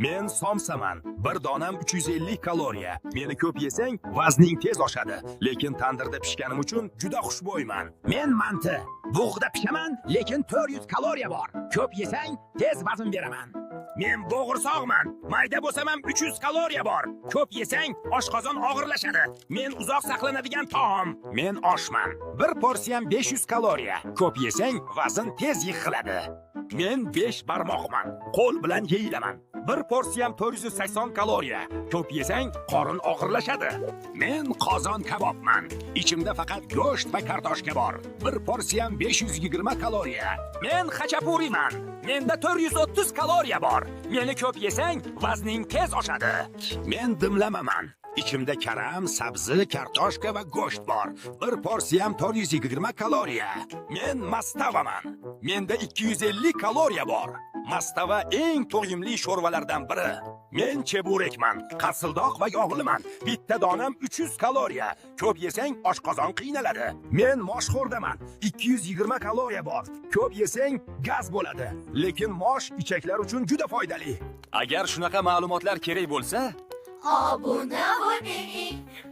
Men somsaman. Bir donam 350 kaloriya. Meni ko'p yesang, vazning tez oshadi. Lekin tandirda pishganim uchun juda xushbo'yman. Men manti. Bug'da pishaman, lekin 400 kaloriya bor. Ko'p yesang, tez vazn beraman. Men bo'g'irsoqman. Mayda bo'lsam ham 300 kaloriya bor. Ko'p yesang, oshqozon og'irlashadi. Men uzoq saqlanadigan taom. Men oshman. Bir porsiyam 500 kaloriya. Ko'p yesang, vazn tez yig'iladi. Men 5 barmoqman. Qo'l bilan yeyilaman. Bir porsiyam 480 kaloriya. Ko'p yesang, qorin og'irlashadi. Men qozon kabobman. Ichimda faqat go'sht va kartoshka bor. Bir porsiyam 520 kaloriya. Men xachapuriman. Menda 430 kaloriya bor. Meni ko'p yesang, vazning tez oshadi. Men dimlamaman. Ichimda karam, sabzi, kartoshka va go'sht bor. Bir porsiyam 420 kaloriya. Men mastavaman. Menda 250 kaloriya bor. Mastava eng to'yimli sho'rvalardan biri. Men cheburekman, qarsildoq va yog'liman. Bitta donam 300 kaloriya. Ko'p yesang oshqozon qiynaladi. Men moshxo'rdaman. 220 kaloriya bor. Ko'p yesang gaz bo'ladi. Lekin mosh ichaklar uchun juda foydali. Agar shunaqa ma'lumotlar kerak bo'lsa, Obuna bo'ling.